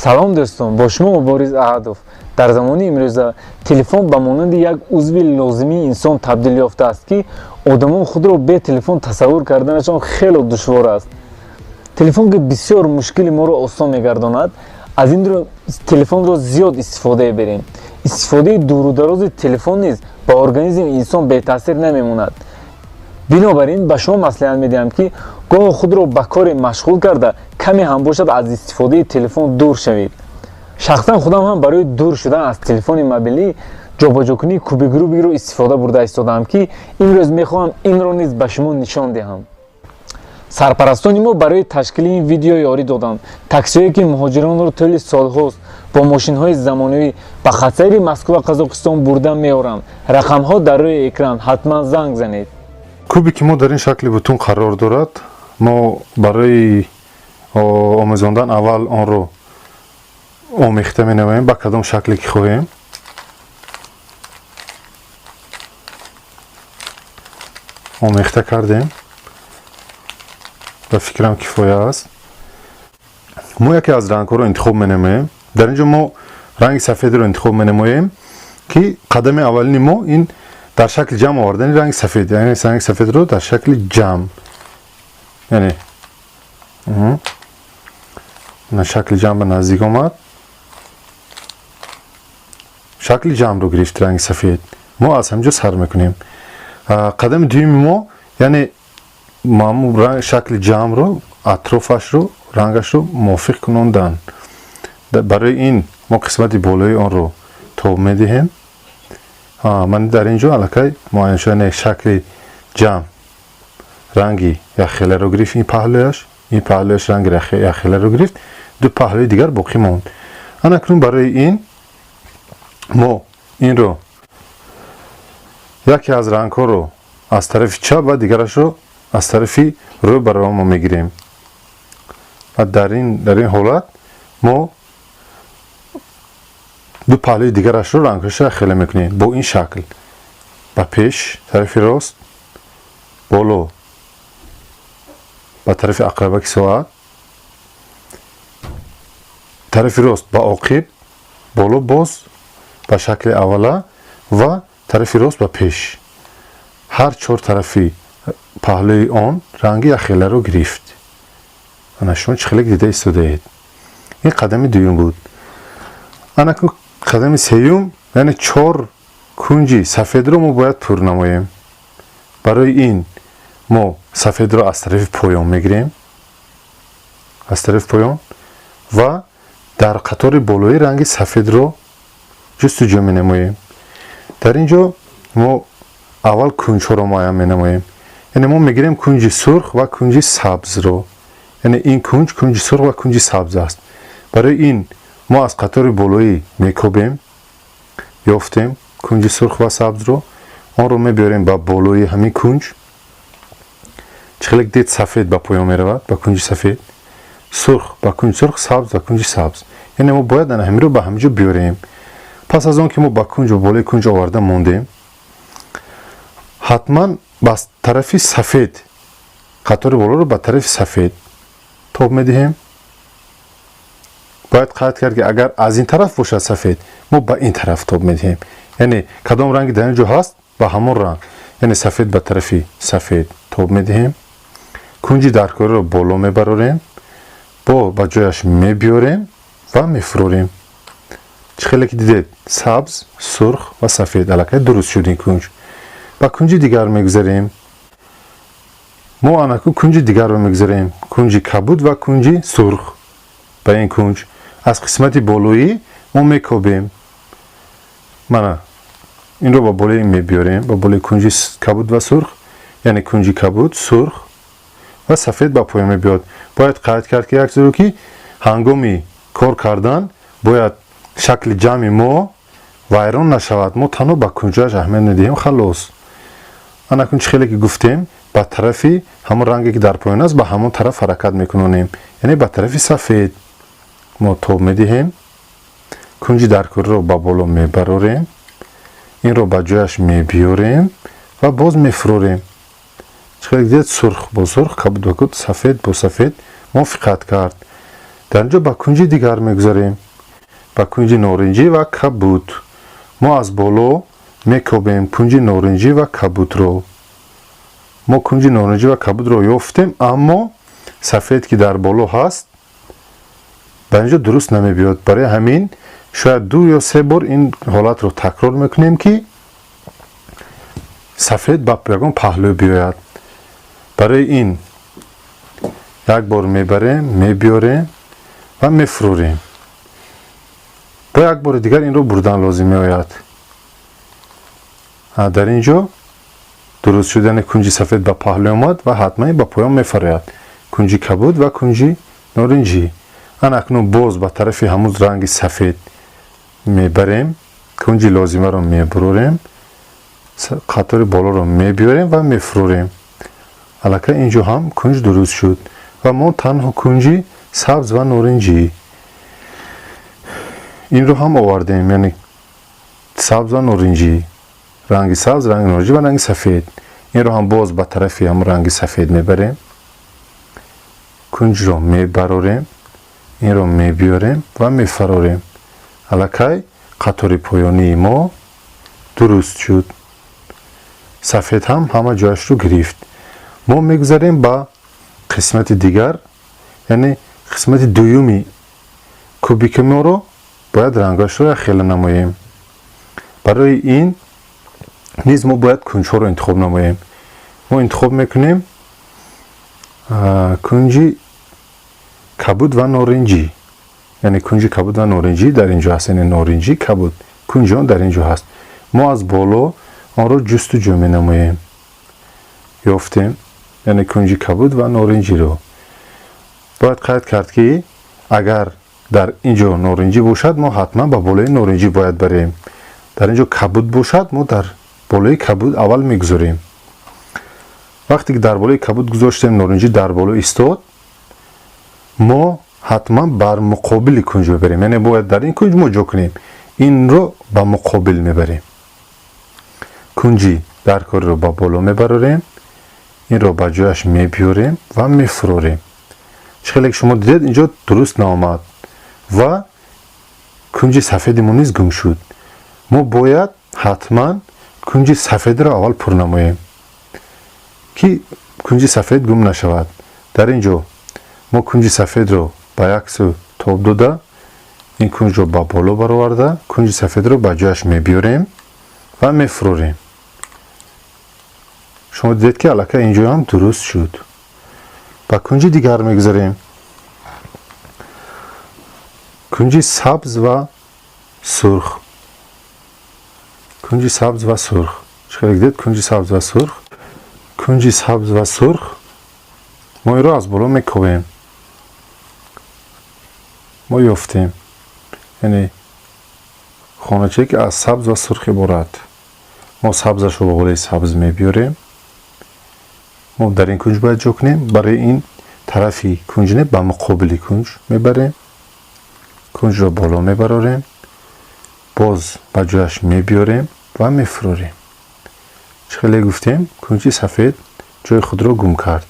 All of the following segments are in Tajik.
Салом, дӯстон, бо шумо Мубориз Аҳадов. Дар замони имрӯза телефон ба монанди як узви лозимии инсон табдил ёфтааст, ки одамон худро бе телефон тасаввур карданашон хело душвор аст. Телефон, ки бисёр мушкили моро осон мегардонад, аз ин рӯ телефонро зиёд истифода мебарем. Истифодаи дуру дарози телефон низ ба организми инсон бетаъсир намемонад. Бинобар ин ба шумо маслиҳат медиҳам, ки гоҳо худро ба коре машғул карда, каме ҳам бошад, аз истифодаи телефон дур шавед. Шахсан худам ҳам барои дур шудан аз телефони мобилӣ ҷобаҷокунии кубик Рубикро истифода бурда истодаам, ки имрӯз мехоҳам инро низ ба шумо нишон диҳам. Сарпарастони мо барои ташкили ин видео ёрӣ доданд таксиҳое, ки муҳоҷиронро тӯли солҳост бо мошинҳои замонавӣ ба хатсайри Москва, Қазоқистон бурда меоранд. Рақамҳо дар рӯи экран, ҳатман занг занед. Кубе ки мо дар ин шакли бутун қарор дорад, мо барои омезондан аввал онро омехта менамоем ба кадом шакле ки хоҳем. Омехта кардем, ба фикрам, кифоя аст. Мо яке аз рангҳоро интихоб менамоем. Дар ин ҷо мо ранги сафедро интихоб менамоем, ки қадами аввалини мо ин дар шакли ҷамъ овардани ранги сафед, яъне ранги сафедро дар шакли ҷамъ, яъне на шакли ҷамъ ба наздик омад, шакли ҷамъро гирифт ранги сафед. Мо аз ҳамин ҷо сар мекунем. Қадами дуюми мо, яъне шакли ҷамъро, атрофашро, рангашро мувофиқ кунондан. Барои ин мо қисмати болои онро тоб медиҳем. Ман дар ин ҷо аллакай муайян шудани шакли ҷамъ ранги якхеларо гирифт, ин паҳлӯяш, ин паҳлӯяш ранги якхеларо гирифт, ду паҳлӯи дигар боқӣ монд. Анакнун барои ин мо инро яке аз рангҳоро аз тарафи чап ва дигарашро аз тарафи рӯ барои мо мегирем ва дар ин ҳолат мо ду паҳлӯи дигарашро рангҳояшро якхела мекунем. Бо ин шакл ба пеш, тарафи рост, боло, ба тарафи ақрабаки соат, тарафи рост ба оқиб, боло, боз ба шакли аввала ва тарафи рост ба пеш. Ҳар чор тарафи паҳлӯи он ранги якхеларо гирифт. Ана шумо чӣ хеле дида истодаед. Ин қадами дуюм буд. Анаку қадами сеюм, яъне чор кунҷи сафедро мо бояд пур намоем. Барои ин мо сафедро аз тарафи поён мегирем, аз тарафи поён, ва дар қатори болои ранги сафедро ҷустуҷӯ менамоем. Дар ин ҷо мо аввал кунҷҳоро муайян менамоем, яъне мо мегирем кунҷи сурх ва кунҷи сабзро, яъне ин кунҷ кунҷи сурх ва кунҷи сабз аст. Барои ин мо аз қатори болоӣ мекобем, ёфтем кунҷи сурх ва сабзро, онро мебиёрем ба болои ҳамин кунҷ. Чӣ хеле дид, сафед ба поён меравад, ба кунҷи сафед, сурх ба кунҷи сурх, сабз ба кунҷи сабз. Яъне мо бояд ана ҳаминро ба ҳамин ҷо биёрем. Пас аз он ки мо ба кунҷ, ба болои кунҷ оварда мондем, ҳатман ба тарафи сафед, қатори болоро ба тарафи сафед тоб медиҳем. Бояд қайд кард, ки агар аз ин тараф бошад сафед, мо ба ин тараф тоб медиҳем, яъне кадом ранги дар ин ҷо ҳаст, ба ҳамон ранг, яъне сафед ба тарафи сафед тоб медиҳем, кунҷи даркориро боло мебарорем, бо ба ҷояш мебиёрем ва мефурорем. Чӣ хеле ки дидед, сабз, сурх ва сафед аллакай дуруст шуд ин кунҷ. Ба кунҷи дигар мегузарем. Мо анаку кунҷи дигарро мегузарем, кунҷи кабуд ва кунҷи сурх. Ба ин кунҷ аз қисмати болоӣ мо мекобем. Мана инро ба болои мебиёрем, ба болои кунҷи кабуд ва сурх, яъне кунҷи кабуд, сурх ва сафед ба поён мебиёд. Бояд қайд кард, ки як чизро, ки ҳангоми кор кардан бояд шакли ҷамъи мо вайрон нашавад. Мо танҳо ба кунҷояш аҳамият медиҳем, халос. Анакун чӣ хеле ки гуфтем, ба тарафи ҳамон ранге, ки дар поён аст, ба ҳамон тараф ҳаракат мекунонем, яъне ба тарафи сафед мо тоб медиҳем, кунҷи даркориро ба боло мебарорем, инро ба ҷояш мебиёрем ва боз мефурорем. Чӣ хеле дидед, сурх бо сурх, кабуд ба кабуд, сафед бо сафед мувофиқат кард. Дар ин ҷо ба кунҷи дигар мегузарем, ба кунҷи норинҷӣ ва кабуд. Мо аз боло мекобем кунҷи норинҷӣ ва кабудро. Мо кунҷи норинҷӣ ва кабудро ёфтем, аммо сафед, ки дар боло ҳаст, ба ин ҷо дуруст намебиёд. Барои ҳамин шояд ду ё се бор ин ҳолатро такрор мекунем, ки сафед ба ягон паҳлӯ биёяд. Барои ин як бор мебарем, мебиёрем ва мефурорем. Бо як бори дигар инро бурдан лозим меояд. Дар ин ҷо дуруст шуд, яъне кунҷи сафед ба паҳлӯ омад ва ҳатман ба поён мефарояд, кунҷи кабуд ва кунҷи норинҷӣ. Ана акнун боз ба тарафи ҳамун ранги сафед мебарем, кунҷи лозимаро мебурорем, қатори болоро мебиёрем ва мефурорем. Аллакай ин ҷо ҳам кунҷ дуруст шуд ва мо танҳо кунҷи сабз ва норинҷӣ, инро ҳам овардем, яъне сабз ва норинҷӣ, ранги сабз, ранги норинҷӣ ва ранги сафед. Инро ҳам боз ба тарафи ҳамун ранги сафед мебарем, кунҷро мебарорем, инро мебиёрем ва мефарорем. Аллакай қатори поёнии мо дуруст шуд, сафед ҳам ҳама ҷояшро гирифт. Мо мегузарем ба қисмати дигар, яъне қисмати дуюми кубики моро бояд рангашро якхела намоем. Барои ин низ мо бояд кунҷҳоро интихоб намоем. Мо интихоб мекунем кунҷи кабуд ва норинҷӣ, яъне кунҷи кабуд ва норинҷӣ дар ин ҷо ҳаст, яъне норинҷӣ, кабуд, кунҷи он дар ин ҷо ҳаст. Мо аз боло онро ҷустуҷӯ менамоем. Ёфтем, яъне кунҷи кабуд ва норинҷиро. Бояд қайд кард, ки агар дар ин ҷо норинҷӣ бошад, мо ҳатман ба болои норинҷӣ бояд барем. Дар ин ҷо кабуд бошад, мо дар болои кабуд аввал мегузорем. Вақте ки дар болои кабуд гузоштем, норинҷӣ дар боло истод, мо ҳатман бар муқобили кунҷ мебарем, яъне бояд дар ин кунҷ мо ҷо кунем, инро ба муқобил мебарем. Кунҷи даркориро ба боло мебарорем, инро ба ҷояш мебиёрем ва мефурорем. Чӣ хеле ки шумо дидед, инҷо дуруст наомад ва кунҷи сафеди мо низ гум шуд. Мо бояд ҳатман кунҷи сафедро аввал пур намоем, ки кунҷи сафед гум нашавад. Дар ин ҷо мо кунҷи сафедро ба як сӯ тоб дода, ин кунҷро ба боло бароварда, кунҷи сафедро ба ҷояш мебиёрем ва мефурорем. Шумо дидед, ки аллакай ин ҷо ҳам дуруст шуд. Ба кунҷи дигар мегузарем, кунҷи сабз ва сурх. Кунҷи сабз ва сурх, чӣ хеле дидед, кунҷи сабз ва сурх, кунҷи сабз ва сурх. Мо инро аз боло мекобем. Мо ёфтем, яъне хоначае, ки аз сабз ва сурх иборат. Мо сабзашро ба болои сабз мебиёрем. Мо дар ин кунҷ бояд ҷо кунем. Барои ин тарафи кунҷ не, ба муқобили кунҷ мебарем, кунҷро боло мебарорем, боз ба ҷояш мебиёрем ва мефурорем. Чӣ хеле гуфтем, кунҷи сафед ҷои худро гум кард.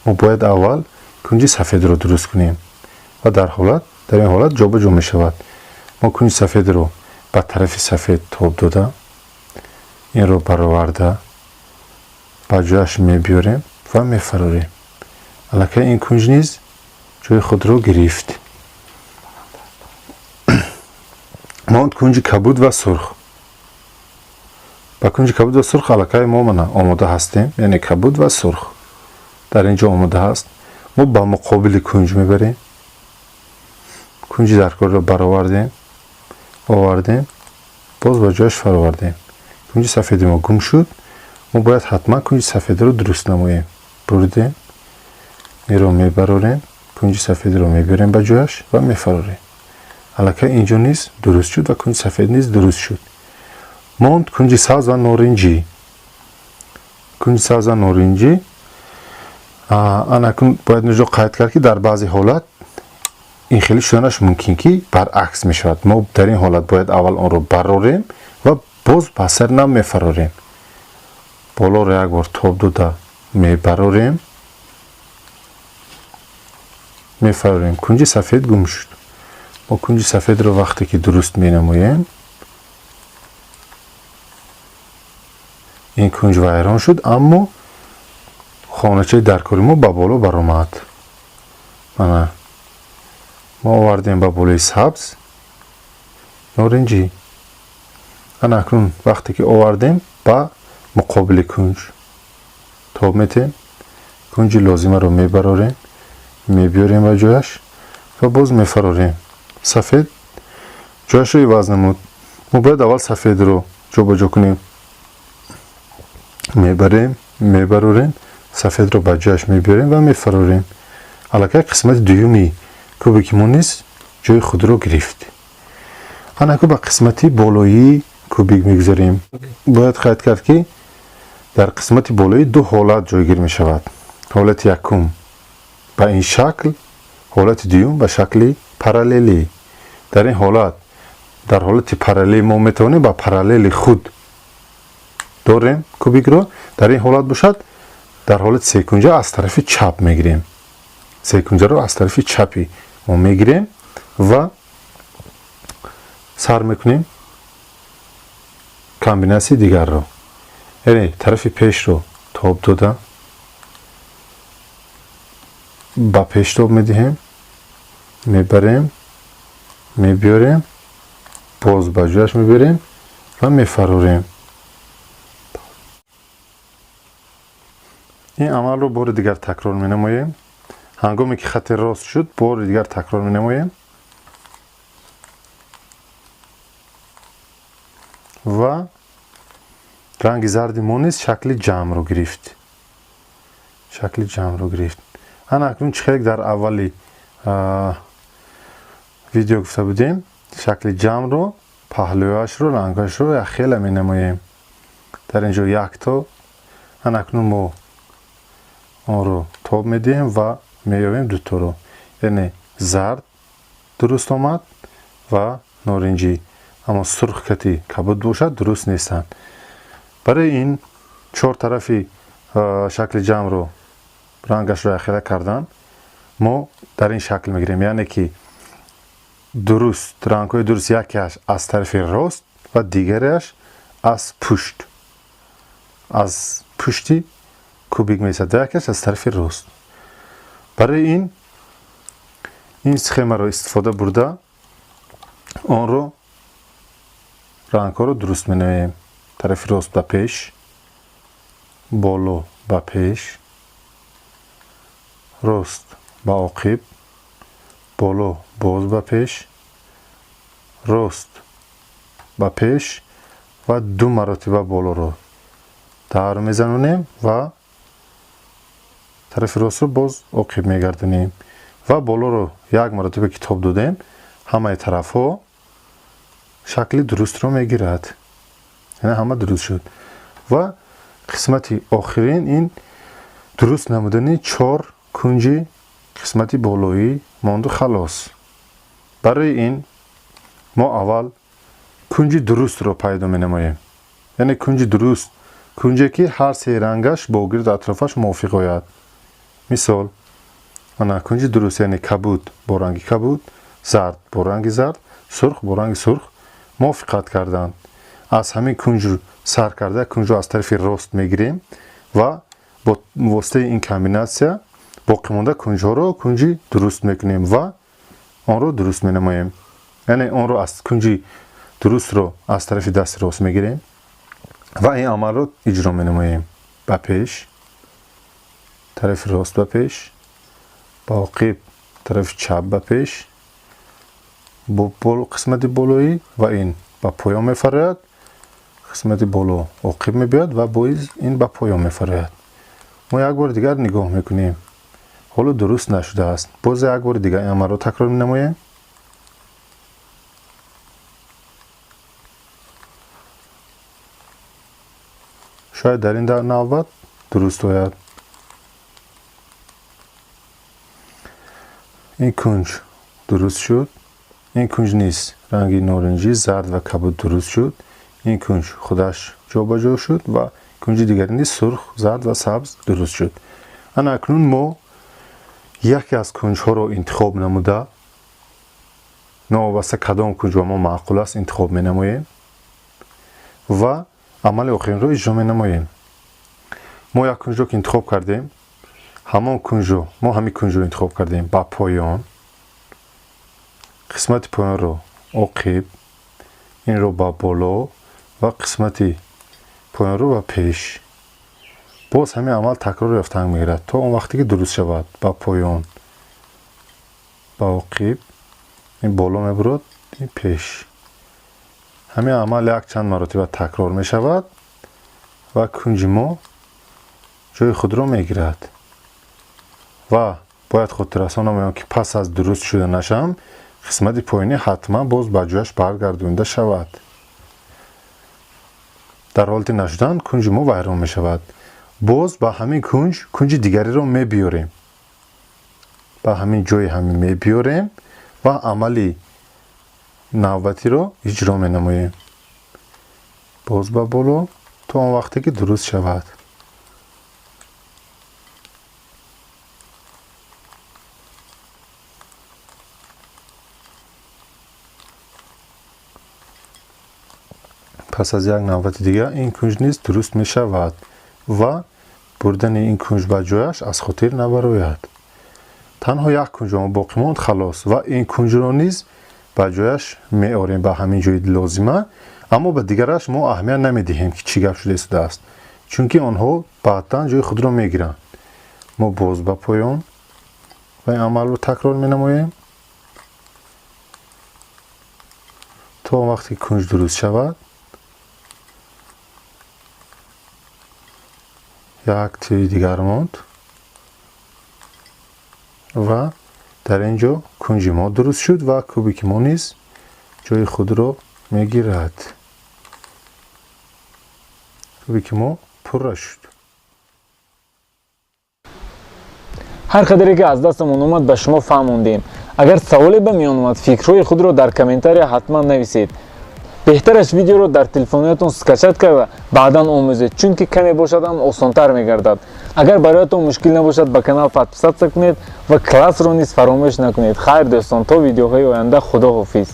Мо бояд аввал кунҷи сафедро дуруст кунем ва дар ин ҳолат ҷобаҷо мешавад. Мо кунҷи сафедро ба тарафи сафед тоб дода, инро бароварда, ба ҷояш мебиёрем ва мефарорем. Аллакай ин кунҷ низ ҷои худро гирифт. Монд кунҷи кабуд ва сурх. Ба кунҷи кабуд ва сурх аллакай мо мана омода ҳастем, яъне кабуд ва сурх дар ин ҷо омода ҳаст. Мо ба муқобили кунҷ мебарем, кунҷи даркориро баровардем, овардем, боз ба ҷояш фаровардем. Кунҷи сафеди мо гум шуд. Мо бояд ҳатман кунҷи сафедро дуруст намоем. Бурдем, инро мебарорем, кунҷи сафедро мебиёрем ба ҷояш ва мефарорем. Аллакай ин ҷо низ дуруст шуд ва кунҷи сафед низ дуруст шуд. Монд кунҷи сабз ва норинҷӣ. Кунҷи сабз ва норинҷӣ. Анакун бояд инҷо қайд кард, ки дар баъзе ҳолат ин хеле шуданаш мумкин, ки баръакс мешавад. Мо дар ин ҳолат бояд аввал онро барорем ва боз ба сари нав мефарорем. Болоро як бор тоб дода мебарорем. мефарорем. Кунҷи сафед гум шуд. Мо кунҷи сафедро вақте ки дуруст менамоем, ин кунҷ вайрон шуд, аммо хоначаи даркори мо ба боло баромад. Мана мо овардем ба болои сабз, норинҷӣ. Ана акнун вақте ки овардем, ба муқобили кунҷ тоб метем, кунҷи лозимаро мебарорем, мебиёрем ба ҷояш ва боз мефарорем. Сафед ҷояшро иваз намуд. Мо бояд аввал сафедро ҷобаҷо кунем. Мебарем, мебарорем, сафедро ба ҷояш мебиёрем ва мефарорем. Аллакай қисмати дуюми кубики мо низ ҷои худро гирифт. Анаку ба қисмати болоии кубик мегузарем. Бояд қайд кард, ки дар қисмати болоӣ ду ҳолат ҷойгир мешавад. Ҳолати якум ба ин шакл, ҳолати дуюм ба шакли параллелӣ. Дар ин ҳолат, дар ҳолати параллелӣ, мо метавонем ба параллели худ дорем кубикро. Дар ин ҳолат бошад, дар ҳолати секунҷа аз тарафи чап мегирем. Секунҷаро аз тарафи чапи мо мегирем ва сар мекунем комбинатсияи дигарро, яъне тарафи пешро тоб дода, ба пеш тоб медиҳем, мебарем, мебиёрем, боз ба ҷояш мебиёрем ва мефарорем. Ин амалро бори дигар такрор менамоем. Ҳангоме ки хати рост шуд, бори дигар такрор менамоем ва ранги зарди мо низ шакли ҷамъро гирифт, шакли ҷамъро гирифт. Ана акнун чӣ хеле дар аввали видео гуфта будем, шакли ҷамъро, паҳлӯяшро, рангашро якхела менамоем. Дар ин ҷо якто. Ана акнун мо онро тоб медиҳем ва меёбем дуторо, яъне зард дуруст омад ва норинҷӣ, аммо сурх кати кабуд бошад, дуруст нестанд. Барои ин чор тарафи шакли ҷамъро рангашро якхела кардан, мо дар ин шакл мегирем, яъне ки дуруст рангҳои дуруст якеаш аз тарафи рост ва дигареаш аз пушт, аз пушти кубик меистад ва якеаш аз тарафи рост. Барои ин схемаро истифода бурда, онро рангҳоро дуруст менамоем. Тарафи рост ба пеш, боло ба пеш, рост ба оқиб, боло боз ба пеш, рост ба пеш ва ду маротиба болоро дар мезанонем ва тарафи ростро боз оқиб мегардонем ва болоро як маротиба ки тоб додем, ҳамаи тарафҳо шакли дурустро мегирад, яъне ҳама дуруст шуд. Ва қисмати охирин ин дуруст намудани чор кунҷи қисмати болоӣ монду, халос. Барои ин мо аввал кунҷи дурустро пайдо менамоем, яъне кунҷи дуруст, кунҷе ки ҳар се рангаш бо гирду атрофаш мувофиқ ояд. Мисол, ана кунҷи дуруст, яъне кабуд бо ранги кабуд, зард бо ранги зард, сурх бо ранги сурх мувофиқат карданд. Аз ҳамин кунҷ сар карда, кунҷро аз тарафи рост мегирем ва бо воситаи ин комбинатсия боқимонда кунҷҳоро кунҷи дуруст мекунем ва онро дуруст менамоем. Яъне онро аз кунҷи дурустро аз тарафи дасти рост мегирем ва ин амалро иҷро менамоем: ба пеш, тарафи рост ба пеш, ба оқиб, тарафи чап ба пеш, бо қисмати болоӣ ва ин ба поён мефарояд, қисмати боло оқиб мебиёяд ва боиз ин ба поён мефарояд. Мо як бори дигар нигоҳ мекунем, ҳоло дуруст нашудааст. Боз як бори дигар ин амалро такрор менамоем. Шояд дар ин навбат дуруст ояд. Ин кунҷ дуруст шуд, ин кунҷ низ ранги норинҷӣ, зард ва кабуд дуруст шуд, ин кунҷ худаш ҷобаҷо шуд ва кунҷи дигари низ сурх, зард ва сабз дуруст шуд. Ана акнун мо Яке аз кунҷҳоро интихоб намуда, новобаста кадом кунҷ ба мо маъқул аст, интихоб менамоем ва амали охиринро иҷро менамоем. Мо як кунҷро ки интихоб кардем, ҳамон кунҷро, мо ҳамин кунҷро интихоб кардем ба поён, қисмати поёнро оқиб, инро ба боло ва қисмати поёнро ба пеш. Боз ҳамин амал такрор ёфтан мегирад то он вақте ки дуруст шавад. Ба поён, ба оқиб, ин боло мебурад, ин пеш. Ҳамин амал якчанд маротиба такрор мешавад ва кунҷи мо ҷои худро мегирад. Ва бояд хотиррасон намоям, ки пас аз дуруст шуданашам қисмати поёнӣ ҳатман боз ба ҷояш баргардонида шавад. Дар ҳолати нашудан кунҷи мо вайрон мешавад. Боз ба ҳамин кунҷ кунҷи дигареро мебиёрем, ба ҳамин ҷои ҳамин мебиёрем ва амали навбатиро иҷро менамоем. Боз ба боло то он вақте ки дуруст шавад. Пас аз як навбати дигар ин кунҷ низ дуруст мешавад ва бурдани ин кунҷ ба ҷояш аз хотир набарояд. Танҳо як кунҷ боқӣ монд, халос, ва ин кунҷро низ ба ҷояш меорем, ба ҳамин ҷои лозима, аммо ба дигараш мо аҳамият намедиҳем, ки чӣ гап шуда истодааст, чунки онҳо баъдан ҷои худро мегиранд. Мо боз ба поён ва ин амалро такрор менамоем то он вақте ки кунҷ дуруст шавад. Як тири дигар монд ва дар ин ҷо кунҷи мо дуруст шуд ва кубики мо низ ҷои худро мегирад. Кубики мо пурра шуд. Ҳар қадаре ки аз дастамон омад ба шумо фаҳмондем. Агар саволе ба миён омад, фикрҳои худро дар комментария ҳатман нависед. Беҳтараш видеоро дар телефонҳоятон скачать карда баъдан омӯзед, чунки каме бошад ҳам осонтар мегардад. Агар бароятон мушкил набошад, ба канал подписаться кунед ва классро низ фаромӯш накунед. Хайр дӯстон, то видеоҳои оянда, худо ҳофиз.